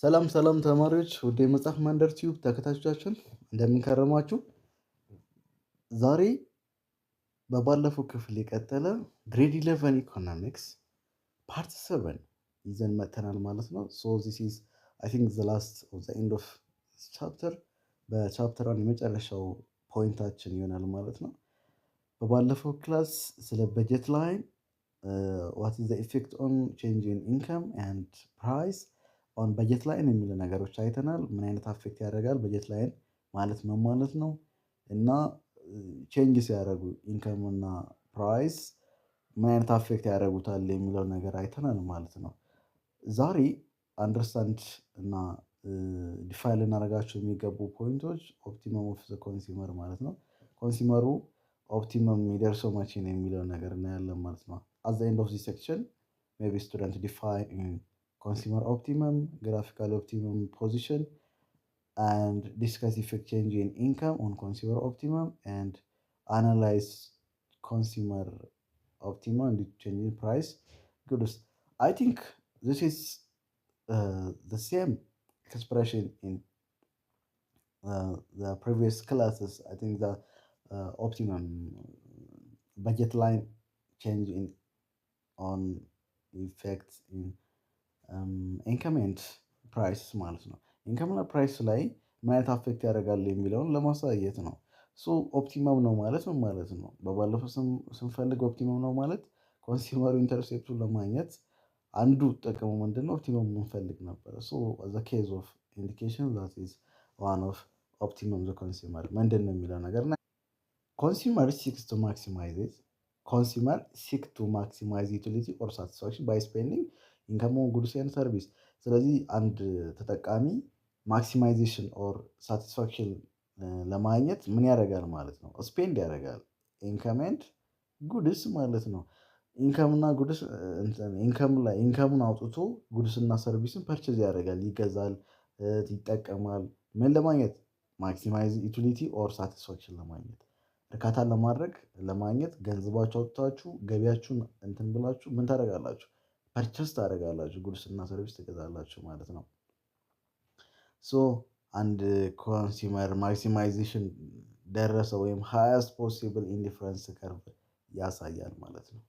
ሰላም ሰላም ተማሪዎች፣ ውድ የመጽሐፍ መንደር ቲዩብ ተከታታዮቻችን፣ እንደምን ከረማችሁ? ዛሬ በባለፈው ክፍል የቀጠለ grade 11 economics part 7 ይዘን መጥተናል ማለት ነው። So this is, I think, the last of the end of chapter። በ chapter 1 የመጨረሻው point ኣችን ይሆናል ማለት ነው። በባለፈው class ስለ budget line, what is the effect on change in income and price on budget line የሚሉ ነገሮች አይተናል። ምን አይነት affect ያደርጋል፣ budget line ማለት ምን ማለት ነው፣ እና change ሲያደርጉ income እና price ምን አይነት affect ያደርጉታል የሚለው ነገር አይተናል ማለት ነው። ዛሬ understand እና define ልናደርጋቸው የሚገቡ point ኦች optimum of the consumer ማለት ነው። Consumer ኡ optimum የሚደርሰው መቼ ነው የሚለውን ነገር እናያለን ማለት ነው። At the end of this section, maybe student define consumer optimum, graphical optimum position, and discuss effect change in income on consumer optimum and analyze consumer optimum and change in price goods. I think this is the same expression in the previous classes. I think the optimum budget line change in on effects in income and price ማለት ነው። Income እና price ላይ ምን አይነት affect ያደርጋል የሚለውን ለማሳየት ነው። So optimum ነው ማለት ምን ማለት ነው? በባለፈው ስንፈልግ optimum ነው ማለት consumer ኡ intercept ኡን ለማግኘት አንዱ ጥቅሙ ምንድነው? Optimum እንፈልግ ነበር። So the case of indication, that is one of optimum the consumer ምንድን ነው የሚለው ነገር። Consumer seeks to maximize, consumer seek to maximize utility or satisfaction by spending income on goods and service። ስለዚህ አንድ ተጠቃሚ maximization or satisfaction ለማግኘት ምን ያደርጋል ማለት ነው? Spend ያደርጋል፣ income and goods ማለት ነው። Income እና goods፣ income ላይ income ኡን አውጥቶ goods እና service ን purchase ያደርጋል፣ ይገዛል፣ ይጠቀማል። ምን ለማግኘት? Maximize utility or satisfaction ለማግኘት፣ እርካታን ለማድረግ፣ ለማግኘት ገንዘባችሁ አውጥታችሁ፣ ገቢያችሁን እንትን ብላችሁ ምን ታደርጋላችሁ? Purchase ታደርጋላችሁ፣ goods እና service ትገዛላችሁ ማለት ነው። So አንድ consumer maximization ደረሰ ወይም highest possible indifference curve ያሳያል ማለት ነው።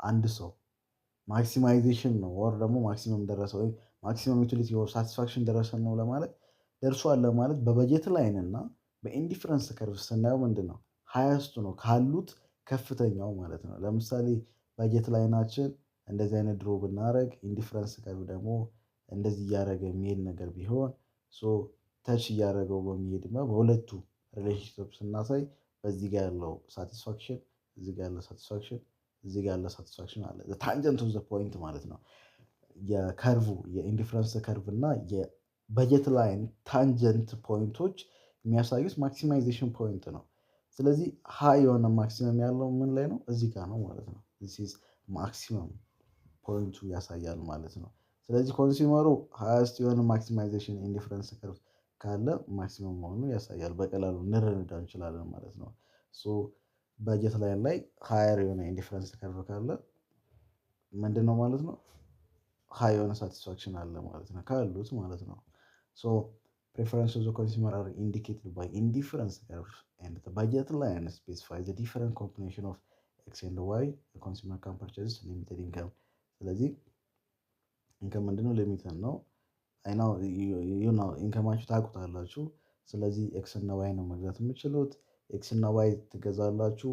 አንድ ሰው maximization ነው or ደግሞ maximum ደረሰ ወይም maximum utility or satisfaction ደረሰ ነው ለማለት፣ ደርሷል ለማለት በ budget line እና በ indifference curve ስናየው ምንድነው? Highest ኡ ነው፣ ካሉት ከፍተኛው ማለት ነው። ለምሳሌ budget line ኣችን እንደዚህ አይነት draw ብናደርግ፣ indifference curve ደግሞ እንደዚህ እያደረገ የሚሄድ ነገር ቢሆን፣ so touch እያደረገው በሚሄድ በሁለቱ relationship ስናሳይ በዚህ ጋር ያለው satisfaction፣ እዚህ ጋር ያለው satisfaction፣ እዚህ ጋር ያለው satisfaction አለ፣ tangent of the point ማለት ነው። የ curve የ indifference curve እና የ budget line tangent point ኦች የሚያሳዩት maximization point ነው። ስለዚህ high የሆነ maximum ያለው ምን ላይ ነው? እዚህ ጋር ነው ማለት ነው። This is maximum point ኡ ያሳያል ማለት ነው። ስለዚህ consumer ኡ highest የሆነ maximization indifference curve ካለ maximum መሆኑን ያሳያል። በቀላሉ ልንረዳ እንችላለን ማለት ነው። So budget line ላይ higher የሆነ indifference curve ካለ ምንድነው ማለት ነው? High የሆነ satisfaction አለ ማለት ነው ካሉት ማለት ነው። So preference of the consumer are indicated by indifference curve and the budget line specify the different combination of X and Y consumer can purchase limited income። ስለዚህ income ምንድነው? Limited ነው። I know income ኣችሁ ታውቁታላችሁ። ስለዚህ X እና Y ነው መግዛት የምትችሉት። X እና Y ትገዛላችሁ።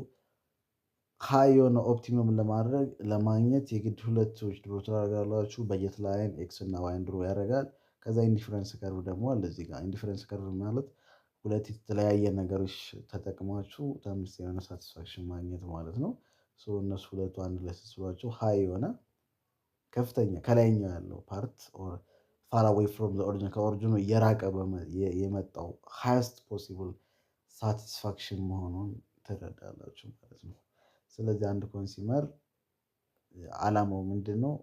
High የሆነ optimum ለማድረግ፣ ለማግኘት የግድ ሁለቶች draw ታደርጋላችሁ። Budget line X እና Y ን draw ያደርጋል። ከዛ indifference curve ደግሞ አለ እዚህ ጋር። Indifference curve ማለት ሁለት የተለያየ ነገሮች ተጠቅማችሁ ተመሳሳይ የሆነ satisfaction ማግኘት ማለት ነው። So እነሱ ሁለቱ አንድ ላይ ስትስሏቸው high የሆነ፣ ከፍተኛ፣ ከላይኛው ያለው part or far away from the origin፣ ከ origin ኑ እየራቀ የመጣው highest possible satisfaction መሆኑን ትረዳላችሁ ማለት ነው። ስለዚህ አንድ consumer አላማው ምንድነው?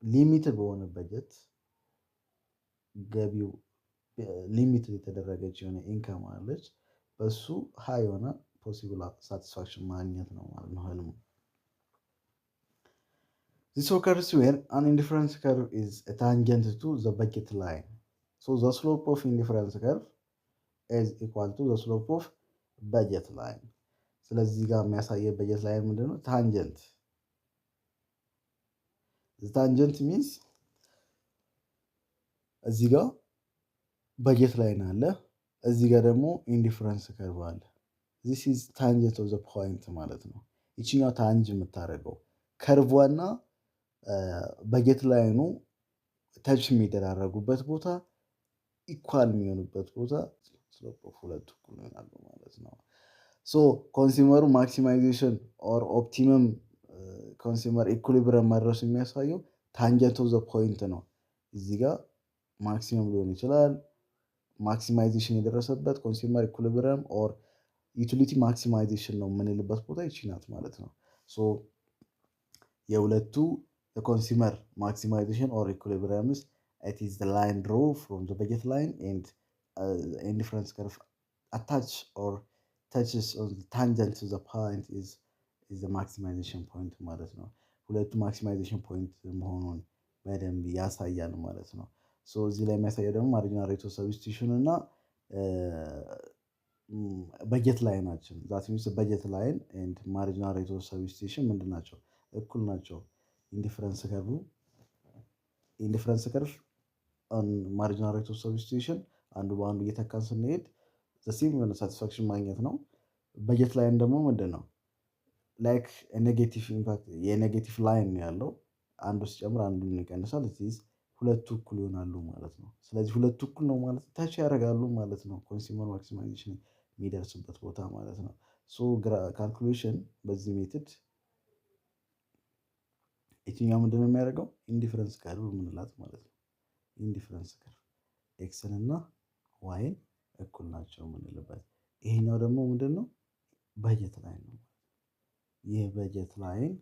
Limited በሆነ በጀት፣ ገቢው limited የተደረገች የሆነ income አለች፣ በሱ high የሆነ possible satisfaction ማግኘት ነው ማለት ነው ህልሙ። This occurs when an indifference curve is a tangent to the budget line. So the slope of indifference curve is equal to the slope of budget line. ስለዚህ ጋር የሚያሳየው budget line ምንድነው? Tangent. Tangent means እዚህ ጋር budget line አለ፣ እዚህ ጋር ደግሞ indifference curve አለ። This is tangent of the point ማለት ነው። ይችኛው tangent የምታደርገው curve ዋና budget line ኑ touch የሚደራረጉበት ቦታ፣ equal የሚሆኑበት ቦታ slope of ሁለቱ እኩል ይሆናሉ ማለት ነው። So consumer ሩ maximization or optimum consumer equilibrium መድረሱ የሚያሳየው tangent of the point ነው። እዚህ ጋር maximum ሊሆን ይችላል። Maximization የደረሰበት consumer equilibrium or utility maximization ነው የምንልበት ቦታ ይቺ ናት ማለት ነው። So የሁለቱ የ consumer maximization or equilibriums, it is the line draw from the budget line and indifference curve attach or touches on the tangent to the point is the maximization point ማለት ነው። ሁለቱ maximization point መሆኑን በደንብ ያሳያል ማለት ነው። So እዚህ ላይ የሚያሳየው ደግሞ marginal rate of substitution እና budget line ናችን፣ that means budget line and marginal rate of substitution ምንድን ናቸው? እኩል ናቸው። Indifference curve marginal rate of substitution አንዱ በአንዱ እየተካን ስንሄድ the same የሆነ satisfaction ማግኘት ነው። Budget line ደግሞ ምንድን ነው? Like negative impact የ negative line ነው ያለው። አንዱ ሲጨምር አንዱን ይቀንሳል። እዚህ ሁለቱ እኩል ይሆናሉ ማለት ነው። ስለዚህ ሁለቱ እኩል ነው ማለት touch ያደርጋሉ ማለት ነው። Consumer maximization የሚደርስበት ቦታ ማለት ነው። So calculation በዚህ method የትኛው ምንድነው የሚያደርገው? Indifference curve የምንላት ማለት ነው። Indifference curve X ን እና Y ን እኩል ናቸው የምንልበት። ይሄኛው ደግሞ ምንድነው? Budget line ነው። ይህ budget line፣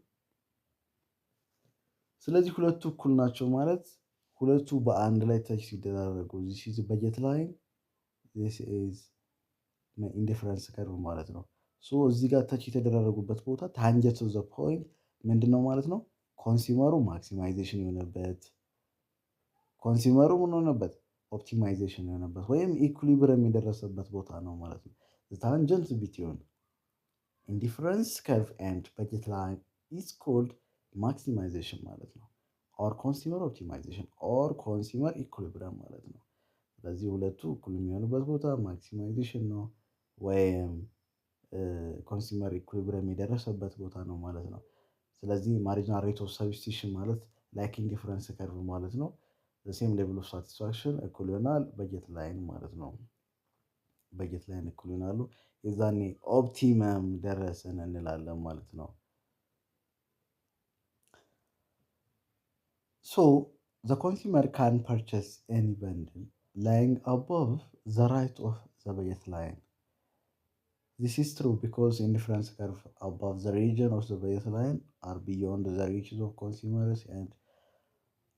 ስለዚህ ሁለቱ እኩል ናቸው ማለት ሁለቱ በአንድ ላይ touch ሲደራረጉ this is budget line, this is indifference curve ማለት ነው። So እዚህ ጋር touch የተደራረጉበት ቦታ tangent of the point ምንድነው ማለት ነው? Consumer ሩ maximization የሆነበት፣ consumer ሩ ምን ሆነበት? Optimization የሆነበት ወይም equilibrium የደረሰበት ቦታ ነው ማለት ነው። Tangent between indifference curve and budget line is called maximization ማለት ነው። Or consumer optimization or consumer equilibrium ማለት ነው። ስለዚህ ሁለቱ እኩል የሚሆኑበት ቦታ maximization ነው ወይም consumer equilibrium የደረሰበት ቦታ ነው ማለት ነው። ስለዚህ marginal rate of substitution ማለት like indifference curve ማለት ነው። Same level of satisfaction እኩል ይሆናል budget line ማለት ነው። Budget line እኩል ይሆናሉ። የዛኔ optimum ደረስን እንላለን ማለት ነው። So the consumer can purchase any bundle lying above the right of the budget line. This is true because indifference curve above the region of the budget line are beyond the reach of consumers and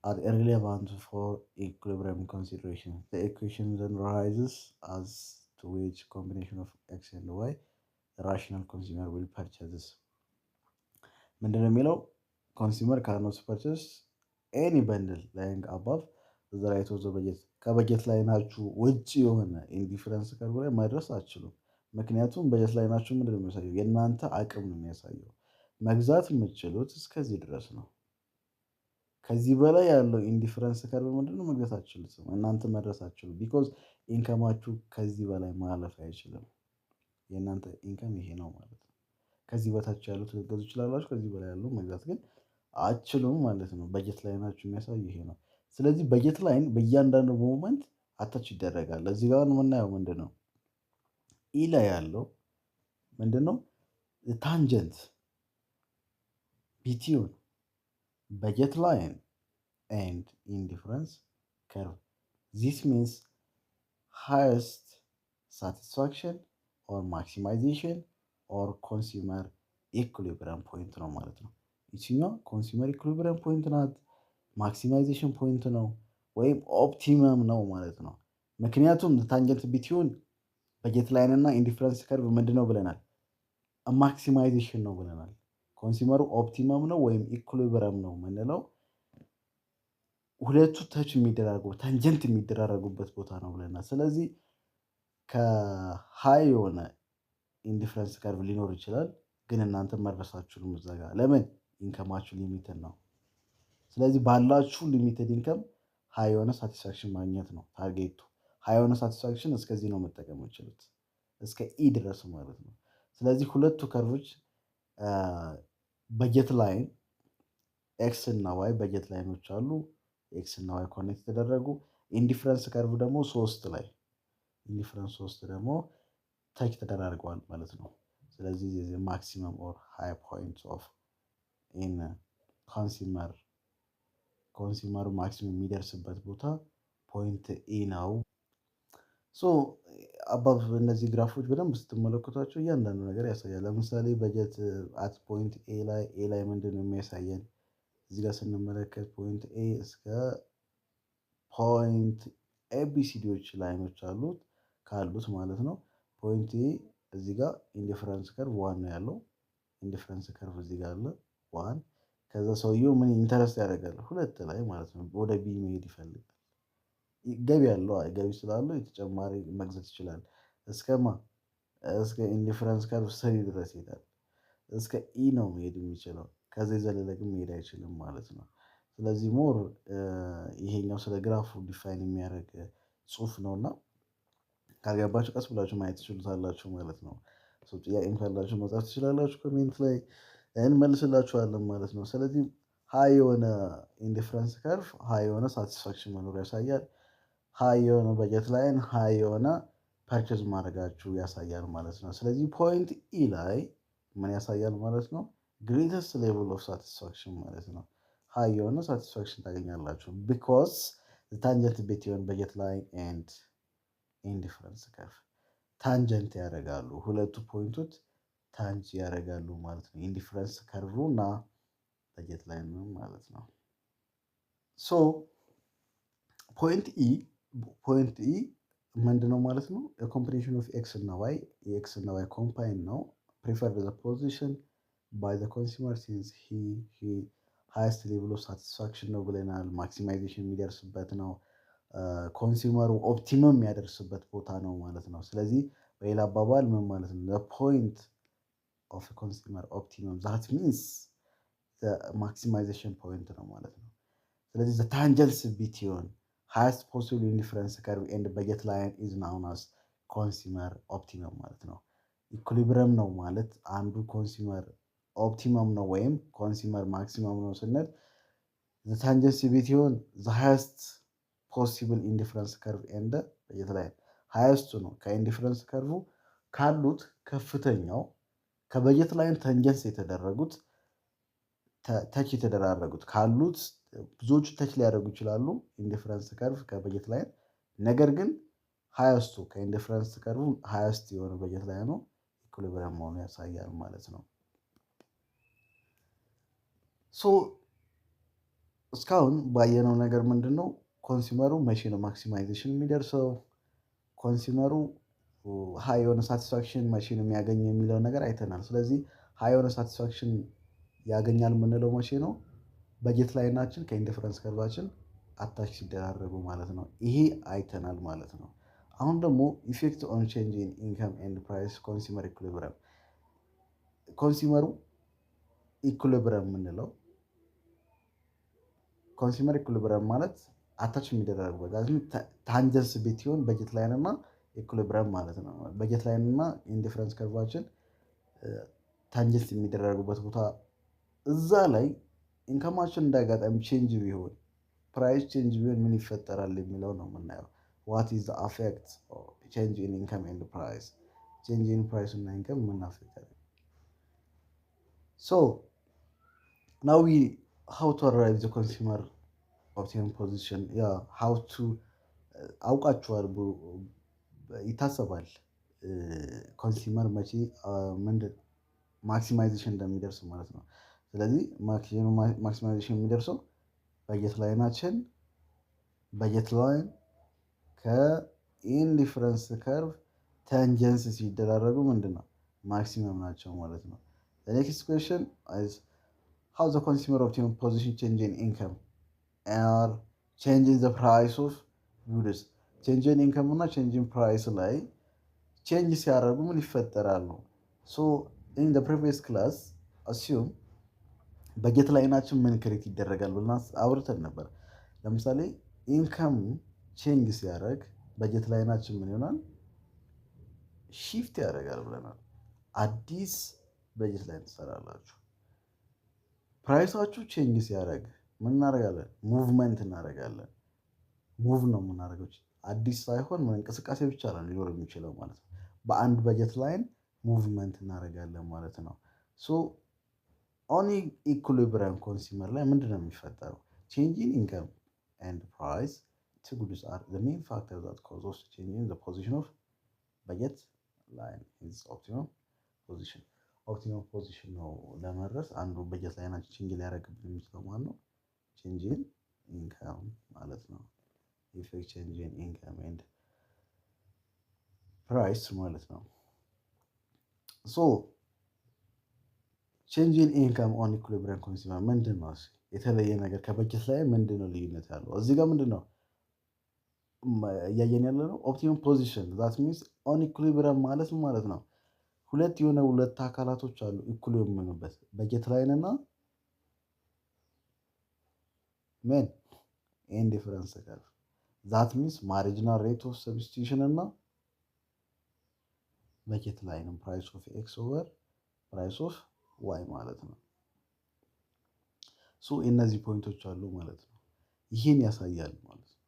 are irrelevant for equilibrium consideration. The equation then arises as to which combination of X and Y the rational consumer will purchase. ምንድነው የሚለው? ኮንሱመር ካኖት ፐርቸስ ኤኒ በንድል ላይንግ አባቭ ዘ ራይት ኦፍ ዘ በጀት። ከበጀት ላይናችሁ ውጭ የሆነ indifference curve ላይ መድረስ አትችሉም። ምክንያቱም budget line ናችሁ ምንድነው የሚያሳየው? የእናንተ አቅም ነው የሚያሳየው። መግዛት የምትችሉት እስከዚህ ድረስ ነው። ከዚህ በላይ ያለው indifference curve ምንድነው? መግዛት አትችሉትም። እናንተ መድረስ አትችሉም። Because income ኣችሁ ከዚህ በላይ ማለፍ አይችልም። የእናንተ income ይሄ ነው ማለት ነው። ከዚህ በታች ያሉት ልትገዙ ትችላላችሁ። ከዚህ በላይ ያለው መግዛት ግን አትችሉም ማለት ነው። Budget line ናችሁ የሚያሳይ ይሄ ነው። ስለዚህ budget line በእያንዳንዱ moment attach ይደረጋል። እዚህ ጋር የምናየው ምንድነው? E ላይ ያለው ምንድነው? Tangent between budget line and indifference curve. This means highest satisfaction or maximization or consumer equilibrium point ነው ማለት ነው። ይችኛዋ consumer equilibrium point ናት። Maximization point ነው ወይም optimum ነው ማለት ነው። ምክንያቱም tangent between budget line እና indifference curve ምንድን ነው ብለናል? Maximization ነው ብለናል። Consumer ኡ optimum ነው ወይም equilibrium ነው የምንለው ሁለቱ touch የሚደራረጉ፣ tangent የሚደራረጉበት ቦታ ነው ብለናል። ስለዚህ ከ high የሆነ indifference curve ሊኖር ይችላል፣ ግን እናንተ መድረስ አትችሉም እዛ ጋር። ለምን? Income ኣችሁ limited ነው። ስለዚህ ባላችሁ limited income high የሆነ satisfaction ማግኘት ነው target ኡ። High የሆነ satisfaction እስከዚህ ነው መጠቀም የምችሉት፣ እስከ E ድረስ ማለት ነው። ስለዚህ ሁለቱ curve ኦች budget line X እና Y budget line ኖች አሉ። X እና Y connect የተደረጉ፣ indifference curve ደግሞ ሶስት ላይ፣ indifference ሶስት ደግሞ touch ተደራርገዋል ማለት ነው። ስለዚህ maximum or high point of in consumer ኡ maximum የሚደርስበት ቦታ point E ነው። So above እነዚህ graph ኦች በደንብ ስትመለከቷቸው እያንዳንዱ ነገር ያሳያል። ለምሳሌ budget at point A ላይ፣ A ላይ ምንድን ነው የሚያሳየን? እዚህ ጋር ስንመለከት point A እስከ point ABCD ዎች line ኖች አሉት ካሉት ማለት ነው። Point A እዚህ ጋር indifference curve one ነው ያለው። Indifference curve እዚህ ጋር አለ one። ከዛ ሰውየው ምን interest ያደርጋል? ሁለት ላይ ማለት ነው። ወደ B መሄድ ይፈልጋል። ገቢ ያለው፣ ገቢ ስላለው የተጨማሪ መግዛት ይችላል። እስከማ እስከ indifference curve three ድረስ ይሄዳል። እስከ E ነው መሄድ የሚችለው። ከዛ የዘለለ ግን መሄድ አይችልም ማለት ነው። ስለዚህ more ይሄኛው ስለ graph ኡ define የሚያደርግ ጽሁፍ ነው እና ካልገባችሁ ቀስ ብላችሁ ማየት ትችሉታላችሁ ማለት ነው። ጥያቄም ካላችሁ መጻፍ ትችላላችሁ፣ comment ላይ እንመልስላችኋለን ማለት ነው። ስለዚህ high የሆነ indifference curve high የሆነ satisfaction መኖር ያሳያል። High የሆነ budget line high የሆነ purchase ማድረጋችሁ ያሳያል ማለት ነው። ስለዚህ point E ላይ ምን ያሳያል ማለት ነው? Greatest level of satisfaction ማለት ነው። High የሆነ satisfaction ታገኛላችሁ because tangent between budget line and indifference curve tangent ያደርጋሉ። ሁለቱ point ኦች tangent ያደርጋሉ ማለት ነው። Indifference curve እና budget line ነው ማለት ነው። So point E ምንድነው ማለት ነው? የ combination of X እና Y፣ የ X እና Y combine ነው። Prefer the position by the consumer since he highest level of satisfaction ነው ብለናል። Maximization የሚደርስበት ነው። Consumer ኡ optimum የሚያደርስበት ቦታ ነው ማለት ነው። ስለዚህ በሌላ አባባል ምን ማለት ነው? Point of consumer optimum, that means maximization point ነው ማለት ነው። ስለዚህ the tangents between highest possible indifference curve and budget line is known as consumer optimum ማለት ነው። Equilibrium ነው ማለት አንዱ consumer optimum ነው ወይም consumer maximum ነው ስንል the tangency between the highest possible indifference curve and budget line highest ኡ ነው። ከ indifference curve ካሉት ከፍተኛው ከ budget line tangents የተደረጉት፣ touch የተደራረጉት ካሉት፣ ብዙዎቹ touch ሊያደርጉ ይችላሉ indifference curve ከ budget line፣ ነገር ግን highest ኡ ከ indifference curve highest የሆነ budget line ነው equilibrium መሆኑ ያሳያል ማለት ነው። So እስካሁን ባየነው ነገር ምንድን ነው? Consumer ኡ መቼ ነው maximization የሚደርሰው? Consumer ኡ high የሆነ satisfaction መቼ ነው የሚያገኘው የሚለውን ነገር አይተናል። ስለዚህ high የሆነ satisfaction ያገኛል የምንለው መቼ ነው? Budget line ኣችን ከ indifference curve ኣችን attach ሲደራረጉ ማለት ነው። ይሄ አይተናል ማለት ነው። አሁን ደግሞ effect on change in income and price consumer equilibrium። Consumer ኡ equilibrium የምንለው፣ consumer equilibrium ማለት attach የሚደረጉበት tangents between budget line እና equilibrium ማለት ነው። Budget line እና indifference curve ኣችን tangent የሚደረጉበት ቦታ፣ እዛ ላይ income ኣችን እንዳጋጣሚ change ቢሆን፣ price change ቢሆን ምን ይፈጠራል የሚለው ነው የምናየው። What is affect change in income and price? Change in price እና income ምን affect ያደርጋል? So now we how to arrive the consumer optimum position? Yeah, how to አውቃችኋል ይታሰባል። Consumer መቼ ምንድን maximization እንደሚደርስ ማለት ነው። ስለዚህ maximization የሚደርሰው budget line ኣችን፣ budget line ከ indifference curve tangents ሲደራረጉ ምንድን ነው maximum ናቸው ማለት ነው። The next question is how the consumer optimum position change in income or change in the price of goods. Change in income እና change in price ላይ change ሲያደርጉ ምን ይፈጠራል ነው። So in the previous class, assume budget line ኣችን ምን create ይደረጋል ብለን አውርተን ነበር። ለምሳሌ income change ሲያደርግ budget line ኣችን ምን ይሆናል? Shift ያደርጋል ብለናል። አዲስ budget line ትሰራላችሁ። Price ኣችሁ change ሲያደርግ ምን እናደርጋለን? Movement እናደርጋለን። Move ነው የምናደርገው። አዲስ ሳይሆን ምን እንቅስቃሴ ብቻ ነው ሊኖር የሚችለው ማለት ነው። በአንድ budget line movement እናደርጋለን ማለት ነው። So on equilibrium consumer ላይ ምንድን ነው የሚፈጠረው? Change in income and price to goods are the main factor that causes change in the position of budget line is optimum position. Optimum position ነው ለመድረስ አንዱ budget line ኣችን change ሊያደርግብን የሚችለው ማለት ነው። Change in income ማለት ነው። Effect change in income and price ማለት ነው። So change in income on equilibrium consumer ምንድን ነው? የተለየ ነገር ከ budget line ምንድን ነው ልዩነት ያለው? እዚህ ጋር ምንድን ነው እያየን ያለ ነው? Optimum position, that means on equilibrium ማለት ምን ማለት ነው? ሁለት የሆነ ሁለት አካላቶች አሉ እኩል የሚሆኑበት፣ budget line እና ምን indifference curve, that means marginal rate of substitution እና budget line, price of X over price of Y ማለት ነው። So እነዚህ point ኦች አሉ ማለት ነው። ይህን ያሳያል ማለት ነው።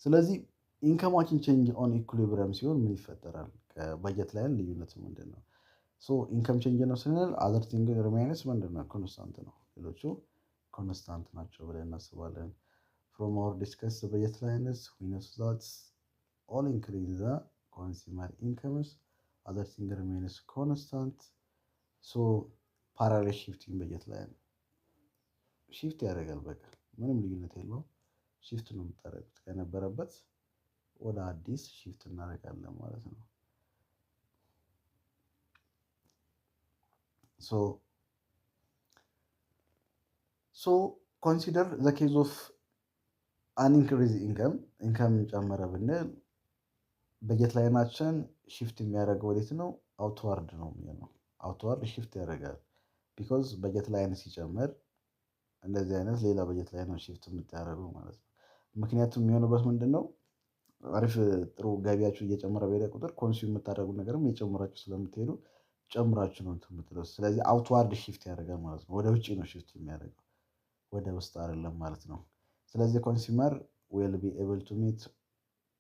ስለዚህ income ኣችን change on equilibrium ሲሆን ምን ይፈጠራል? ከ budget line ልዩነቱ ምንድን ነው? So income change ነው ስንል other thing remains ምንድን ነው? Constant ነው። ሌሎቹ constant ናቸው ብለን እናስባለን። From our discuss budget lines, we know that all increase the consumer incomes, other thing remains constant, so parallel shifting budget line shift ያደርጋል። በቃ ምንም ልዩነት የለውም። Shift ነው የምታደርጉት፣ ከነበረበት ወደ አዲስ shift እናደርጋለን ማለት ነው። So consider the case of an increase income. Income ጨመረ ብንል budget line ኣችን shift የሚያደርገው ወዴት ነው? Outward ነው የሚሆነው። Outward shift ያደርጋል። Because budget line ሲጨምር እንደዚህ አይነት ሌላ budget line ነው shift የምታደርገው ማለት ነው። ምክንያቱም የሚሆንበት ምንድን ነው? አሪፍ ጥሩ ገቢያችሁ እየጨመረ በሄደ ቁጥር consume የምታደርጉት ነገርም እየጨመራችሁ ስለምትሄዱ ጨምራችሁ ነው እንትን የምትለው። ስለዚህ outward shift ያደርጋል ማለት ነው። ወደ ውጭ ነው shift የሚያደርገው፣ ወደ ውስጥ አይደለም ማለት ነው። ስለዚህ consumer will be able to meet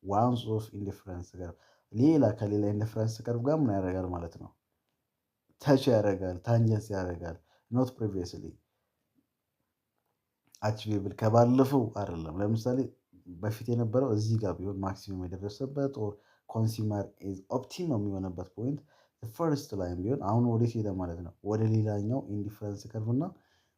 ones of indifference curve፣ ሌላ ከሌላ indifference curve ጋር ምን ያደርጋል ማለት ነው? Touch ያደርጋል፣ tangent ያደርጋል። Not previously achievable ከባለፈው አይደለም። ለምሳሌ በፊት የነበረው እዚህ ጋር ቢሆን maximum የደረሰበት or consumer is optimum የሆነበት point first line ቢሆን አሁን ወዴት ሄደ ማለት ነው? ወደ ሌላኛው indifference curve እና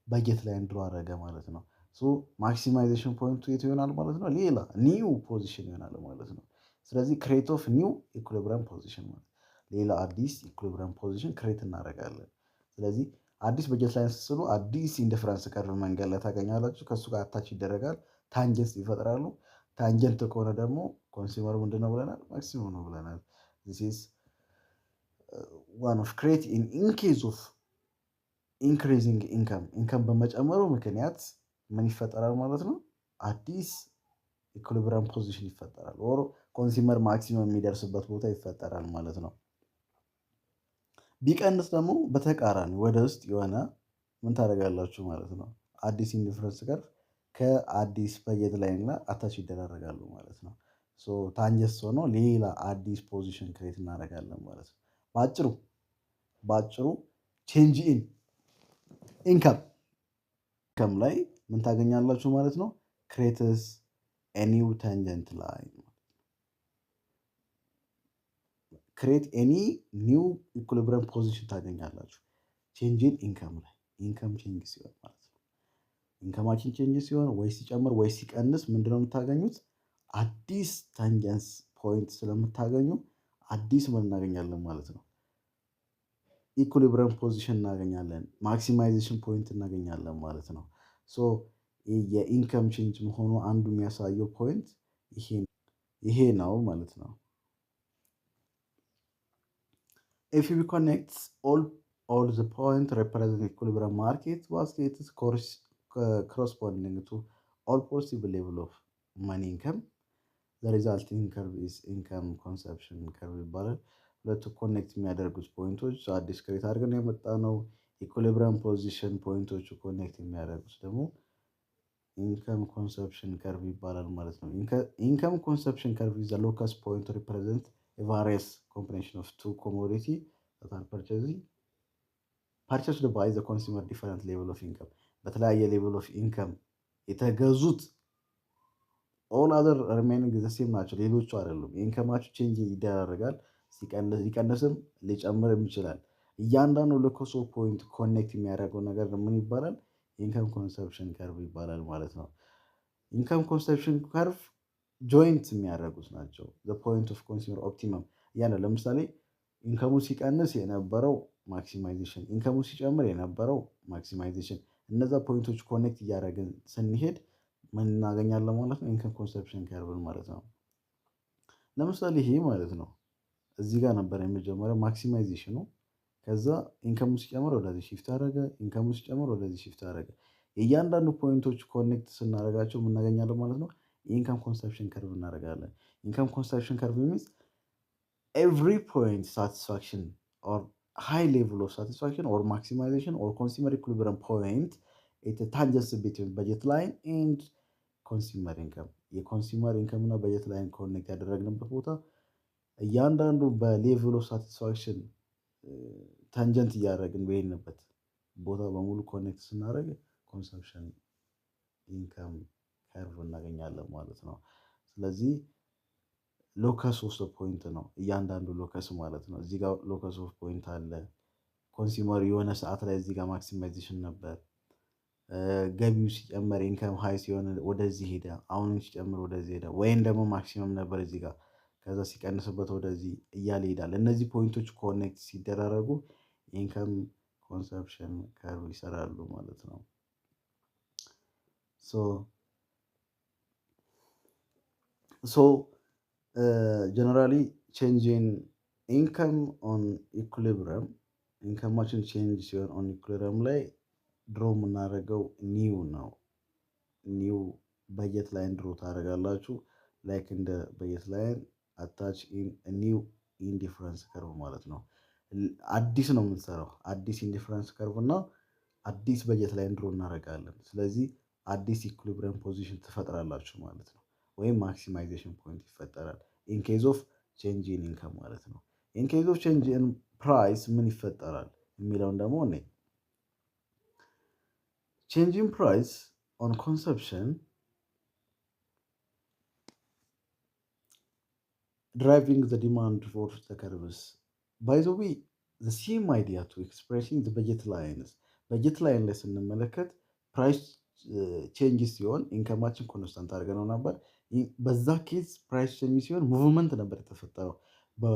budget line draw አደረገ ማለት ነው። So maximization point ኡ የት ይሆናል ማለት ነው? ሌላ new position ይሆናል ማለት ነው። ስለዚህ create of new equilibrium position ማለት ሌላ አዲስ equilibrium position create እናደርጋለን። ስለዚህ አዲስ budget line ስትስሉ አዲስ indifference curve መንገድ ላይ ታገኛላችሁ። ከእሱ ጋር attach ይደረጋል። Tangent ይፈጥራሉ። Tangent ከሆነ ደግሞ consumer ኡ ምንድን ነው ብለናል? Maximum ነው ብለናል። This is one of create in case of increasing income. Income በመጨመሩ ምክንያት ምን ይፈጠራል ማለት ነው? አዲስ equilibrium position ይፈጠራል። Or consumer maximum የሚደርስበት ቦታ ይፈጠራል ማለት ነው። ቢቀንስ ደግሞ በተቃራኒ ወደ ውስጥ የሆነ ምን ታደርጋላችሁ ማለት ነው? አዲስ indifference curve ከአዲስ budget line ጋር attach ይደራረጋሉ ማለት ነው። So tangent ሆኖ ሌላ አዲስ position create እናደርጋለን ማለት ነው። በአጭሩ change in income ላይ ምን ታገኛላችሁ ማለት ነው? Creates new tangent line, create any new equilibrium position ታገኛላችሁ። Change in income ላይ income change ሲሆን ማለት ነው። Income ኣችን change ሲሆን ወይ ሲጨምር ወይ ሲቀንስ ምንድነው የምታገኙት? አዲስ tangent point ስለምታገኙ አዲስ ምን እናገኛለን ማለት ነው? Equilibrium position እናገኛለን፣ maximization point እናገኛለን ማለት ነው። So የ income change መሆኑ አንዱ የሚያሳየው point ይሄ ነው ማለት ነው። If we connect all the point represent equilibrium market baskets corresponding to all possible level of money income, the resulting curve is income consumption curve ይባላል። ሁለቱ connect የሚያደርጉት point ኦች አዲስ create አድርገን የመጣ ነው። Equilibrium position point ኦቹ connect የሚያደርጉት ደግሞ income consumption curve ይባላል ማለት ነው። Income consumption curve is the locus point represent various combination of two commodity that are purchased by the consumer different level of income። በተለያየ level of income የተገዙት፣ all other remaining the same ናቸው፣ ሌሎቹ አይደሉም። የ income ኣቸው change ይደራረጋል፣ ሊቀንስም ሊጨምርም ይችላል። እያንዳንዱ locus of point connect የሚያደርገው ነገር ምን ይባላል? Income consumption curve ይባላል ማለት ነው። Income consumption curve joint የሚያደርጉት ናቸው። Point of consumer optimum እያለ ለምሳሌ income ኡ ሲቀንስ የነበረው maximization፣ income ኡ ሲጨምር የነበረው maximization፣ እነዛ point ኦች connect እያደረግን ስንሄድ ምን እናገኛለን ማለት ነው? Income consumption curve ን ማለት ነው። ለምሳሌ ይሄ ማለት ነው፣ እዚህ ጋር ነበር የመጀመሪያው maximization ኑ። ከዛ income ኡ ሲጨምር ወደዚህ shift አደረገ፣ income ኡ ሲጨምር ወደዚህ shift አደረገ። የእያንዳንዱ point ኦች connect ስናደርጋቸው የምናገኛለን ማለት ነው። Income consumption curve እናደርጋለን። Income consumption curve means every point satisfaction or high level of satisfaction or maximization or consumer equilibrium point, it tangents between budget line and consumer income። የ consumer income እና budget line connect ያደረግንበት ቦታ እያንዳንዱ በ level of satisfaction tangent እያደረግን በሄድንበት ቦታ በሙሉ connect ስናደርግ consumption income curve እናገኛለን ማለት ነው። ስለዚህ locus of point ነው እያንዳንዱ locus ማለት ነው። እዚህ ጋር locus of point አለ። Consumer የሆነ ሰዓት ላይ እዚህ ጋር maximization ነበር። ገቢው ሲጨመር፣ income high ሲሆን ወደዚህ ሄደ። አሁንም ሲጨምር ወደዚህ ሄደ። ወይም ደግሞ maximum ነበር እዚህ ጋር፣ ከዛ ሲቀንስበት ወደዚህ እያለ ይሄዳል። እነዚህ point ኦች connect ሲደራረጉ income consumption curve ይሰራሉ ማለት ነው። So generally change in income on equilibrium፣ income ኣችን change ሲሆን on equilibrium ላይ draw የምናደርገው new ነው። New budget line draw ታደርጋላችሁ። Like እንደ budget line attach new indifference curve ማለት ነው። አዲስ ነው የምንሰራው፣ አዲስ indifference curve እና አዲስ budget line draw እናደርጋለን። ስለዚህ አዲስ equilibrium position ትፈጥራላችሁ ማለት ነው። ወይም maximization point ይፈጠራል። In case of change in income ማለት ነው። In case of change in price ምን ይፈጠራል የሚለውን ደግሞ እኔ change in price on consumption driving the demand for the curves. By the way, the same idea to expressing the budget lines። Budget line ላይ ስንመለከት price change ሲሆን income ኣችን constant አድርገነው ነበር። በዛ case price change ሲሆን movement ነበር የተፈጠረው። በ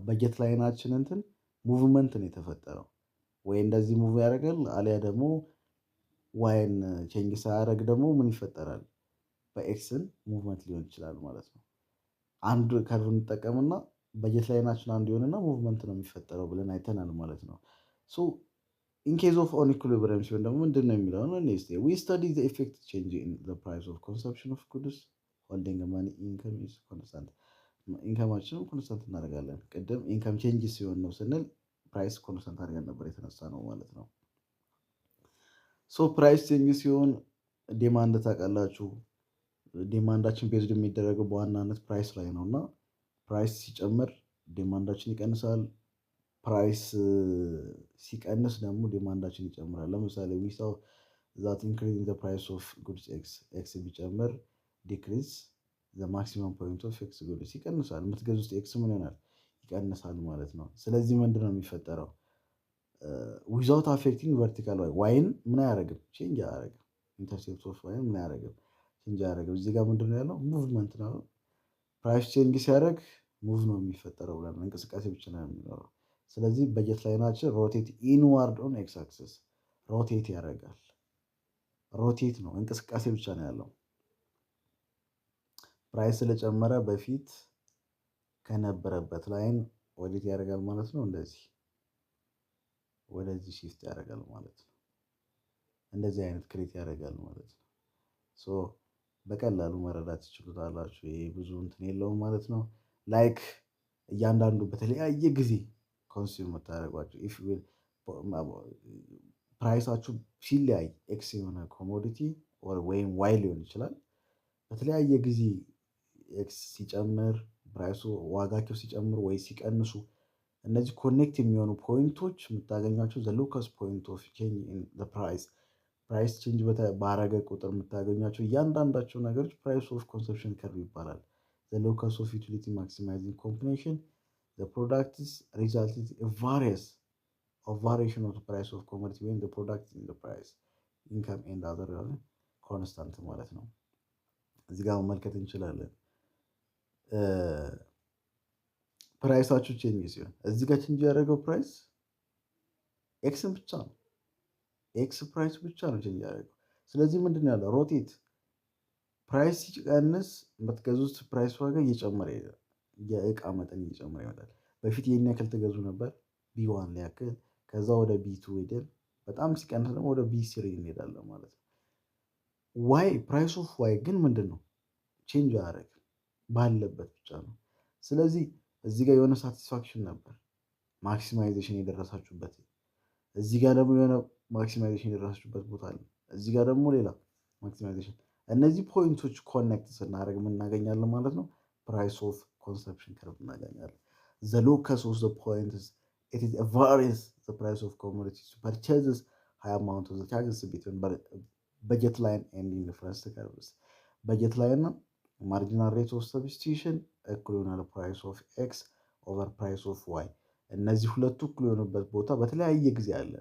budget line ኣችን እንትን movement ነው የተፈጠረው። ወይ እንደዚህ move ያደርጋል፣ አሊያ ደግሞ Y ን change ሳያደርግ ደግሞ ምን ይፈጠራል? በ X ን movement ሊሆን ይችላል ማለት ነው። አንዱ curve እንጠቀምና budget line ኣችን አንዱ ይሆንና movement ነው የሚፈጠረው ብለን አይተናል ማለት ነው። So in case of on equilibrium ሲሆን ደግሞ ምንድን ነው የሚለው ነው። We study the effect change in the price of consumption of goods holding money income is constant። Income ኣችንን constant እናደርጋለን። ቅድም income change ሲሆን ነው ስንል price constant አድርገን ነበር የተነሳ ነው ማለት ነው። So price change ሲሆን demand ታውቃላችሁ፣ demand ኣችን based የሚደረገው በዋናነት price ላይ ነው እና price ሲጨምር demand ኣችን ይቀንሳል። Price ሲቀንስ ደግሞ demand ኣችን ይጨምራል። ለምሳሌ we saw that increasing the price of goods X፣ X ቢጨምር decrease the maximum point of X goods ይቀንሳል። የምትገዙት X ምን ይሆናል? ይቀንሳል ማለት ነው። ስለዚህ ምንድን ነው የሚፈጠረው? Without affecting vertical Y፣ Y ን ምን አያደርግም? Change አያደርግም። Intercept of Y ን ምን አያደርግም? Change አያደርግም። እዚህ ጋር ምንድን ነው ያለው? Movement ነው። Price change ሲያደርግ move ነው የሚፈጠረው ብለን እንቅስቃሴ ብቻ ነው የሚኖረው። ስለዚህ budget line ኣችን rotate inward on x axis rotate ያደርጋል። Rotate ነው፣ እንቅስቃሴ ብቻ ነው ያለው። Price ስለጨመረ በፊት ከነበረበት line ወዴት ያደርጋል ማለት ነው? እንደዚህ ወደዚህ shift ያደርጋል ማለት ነው። እንደዚህ አይነት create ያደርጋል ማለት ነው። So በቀላሉ መረዳት ትችሉታላችሁ። ይሄ ብዙ እንትን የለውም ማለት ነው። Like እያንዳንዱ በተለያየ ጊዜ consume የምታደርጓቸው if price ኣችሁ ሲለያይ X የሆነ commodity ወይም Y ሊሆን ይችላል። በተለያየ ጊዜ X ሲጨምር፣ price ኡ ዋጋቸው ሲጨምሩ ወይ ሲቀንሱ እነዚህ connect የሚሆኑ point ኦች የምታገኟቸው the locus point of change in the price፣ price change ባረገ ቁጥር የምታገኟቸው እያንዳንዳቸው ነገሮች price of consumption curve ይባላል። The locus of utility maximizing combination the products result various of variation of price of commodity ወይም product in price, income and other constant ማለት ነው። እዚህ ጋር መመልከት እንችላለን። Price ኣችሁ change ሲሆን እዚህ ጋር change ያደረገው price X ን ብቻ ነው። X price ብቻ ነው change ያደረገው። ስለዚህ ምንድን ነው ያለው? Rotate፣ price ሲቀንስ የምትገዙት price ዋጋ እየጨመረ ይሄዳል። የእቃ መጠን እየጨመረ ይመጣል። በፊት ይህን ያክል ትገዙ ነበር B1 ያክል፣ ከዛ ወደ B2 ሄደን በጣም ሲቀንስ ደግሞ ወደ B3 እንሄዳለን ማለት ነው። Y፣ price of Y ግን ምንድን ነው? Change አያደርግም፣ ባለበት ብቻ ነው። ስለዚህ እዚህ ጋር የሆነ satisfaction ነበር፣ maximization የደረሳችሁበት። እዚህ ጋር ደግሞ የሆነ maximization የደረሳችሁበት ቦታ አለ። እዚህ ጋር ደግሞ ሌላ maximization። እነዚህ point ኦች connect ስናደርግ ምን እናገኛለን ማለት ነው? Price of consumption curve እናገኛለን። The locus of the points, it is varies the price of commodities purchases high amount of the charges between budget line and indifference curves። Budget line marginal rate of substitution እኩል ይሆናል price of X over price of Y። እነዚህ ሁለቱ እኩል የሆኑበት ቦታ በተለያየ ጊዜ አለ።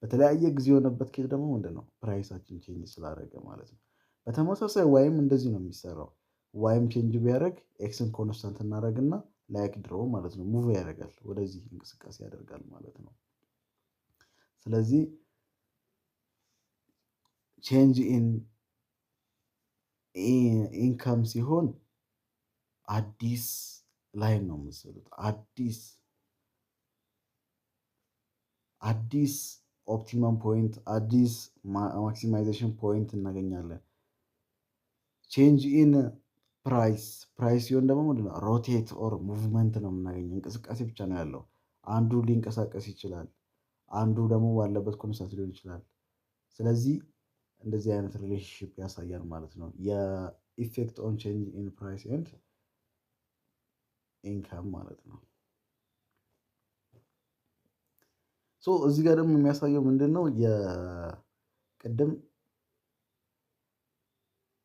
በተለያየ ጊዜ የሆነበት case ደግሞ ምንድን ነው? Price ኣችን change ስላደረገ ማለት ነው። በተመሳሳይ Y ም እንደዚህ ነው የሚሰራው። Y ም change ቢያደርግ X ን constant እናደርግና like ድሮ ማለት ነው move ያደርጋል፣ ወደዚህ እንቅስቃሴ ያደርጋል ማለት ነው። ስለዚህ change in income ሲሆን አዲስ line ነው የምትስሉት። አዲስ optimum point፣ አዲስ maximization point እናገኛለን። Change in price ሲሆን ደግሞ ምንድነው? Rotate or movement ነው የምናገኘው። እንቅስቃሴ ብቻ ነው ያለው። አንዱ ሊንቀሳቀስ ይችላል፣ አንዱ ደግሞ ባለበት constant ሊሆን ይችላል። ስለዚህ እንደዚህ አይነት relationship ያሳያል ማለት ነው። የ effect on change in price and income ማለት ነው። So እዚህ ጋር ደግሞ የሚያሳየው ምንድን ነው? የቅድም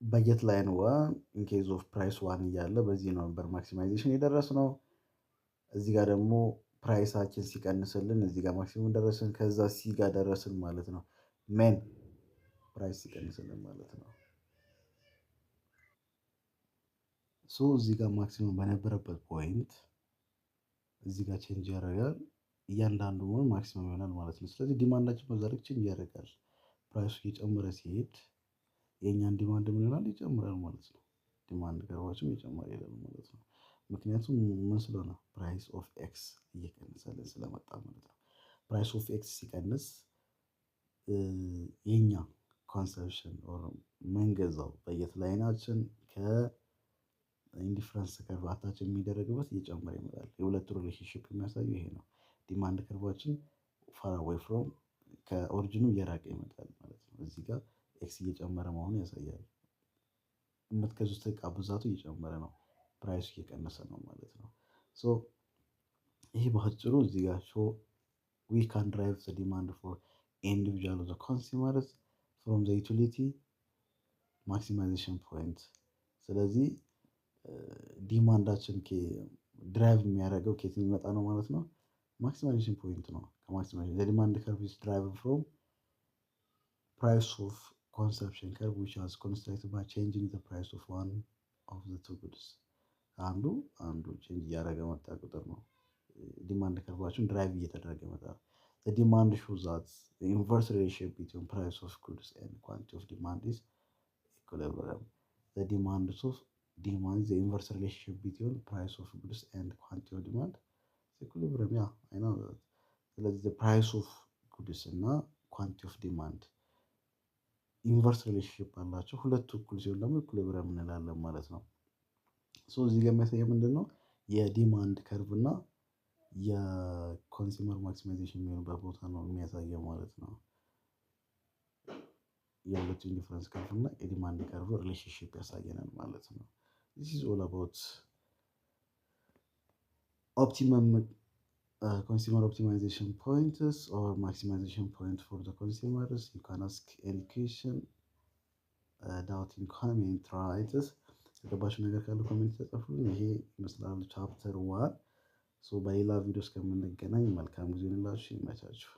budget line one in case of price one እያለ በዚህ ነው ነበር maximization የደረስነው። እዚህ ጋር ደግሞ price ኣችን ሲቀንስልን እዚህ ጋር maximum ደረስን። ከዛ C ጋር ደረስን ማለት ነው። Main price ሲቀንስልን ማለት ነው። So እዚህ ጋር maximum በነበረበት point እዚህ ጋር change ያደርጋል። እያንዳንዱ መሆን maximum ይሆናል ማለት ነው። ስለዚህ demand ኣችን በዛ ልክ change ያደርጋል። Price ኡ እየጨመረ ሲሄድ የእኛን demand ምን ይሆናል? ይጨምራል ማለት ነው። Demand curve ኣችን እየጨመረ ይሄዳል ማለት ነው። ምክንያቱም ምን ስለሆነ? Price of X እየቀነሰልን ስለመጣ ማለት ነው። Price of X ሲቀንስ የኛ consumption ምንገዛው budget line ኣችን ከ indifference curve attach የሚደረግበት እየጨመረ ይመጣል። የሁለቱ relationship የሚያሳየው ይሄ ነው። Demand curve ኣችን far away from ከ origin ኑ እየራቀ ይመጣል ማለት ነው። እዚህ ጋር X እየጨመረ መሆኑን ያሳያል። የምትገዙት እቃ ብዛቱ እየጨመረ ነው፣ price ኡ እየቀነሰ ነው ማለት ነው። So ይሄ በአጭሩ እዚህ ጋር show we can derive the demand for individual the consumers from the utility maximization point። ስለዚህ demand ኣችን derive የሚያደርገው ከየት የሚመጣ ነው ማለት ነው? Maximization point ነው። ከ maximization the demand curve is derive from price of consumption curve, which has constructed by changing the price of one of the two goods። ከአንዱ አንዱ change እያደረገ መጣ ቁጥር ነው Demand curve ኣችን drive እየተደረገ ይመጣል። The demand shows that the inverse relationship between price of goods and quantity of demand is equilibrium. The demand of demand, the inverse relationship between price of goods and quantity of demand is equilibrium. Yeah, I know that. ስለዚህ the price of goods እና quantity of demand inverse relationship አላቸው። ሁለቱ እኩል ሲሆን ደግሞ equilibrium እንላለን ማለት ነው። So እዚህ ጋር የሚያሳየው ምንድን ነው? የ demand curve እና የ consumer maximization የሚሆንበት ቦታ ነው የሚያሳየው ማለት ነው። የሁለቱ indifference curve እና የ demand curve relationship ያሳየናል ማለት ነው። This is all about optimum consumer optimization points or maximization point for the consumers. You can ask any question, doubt in comment, right? የገባችሁ ነገር ካለ comment ተጻፉልኝ። ይሄ ይመስላል chapter 1። So በሌላ ቪዲዮ እስከምንገናኝ መልካም ጊዜ ይሁንላችሁ። ይመቻችሁ።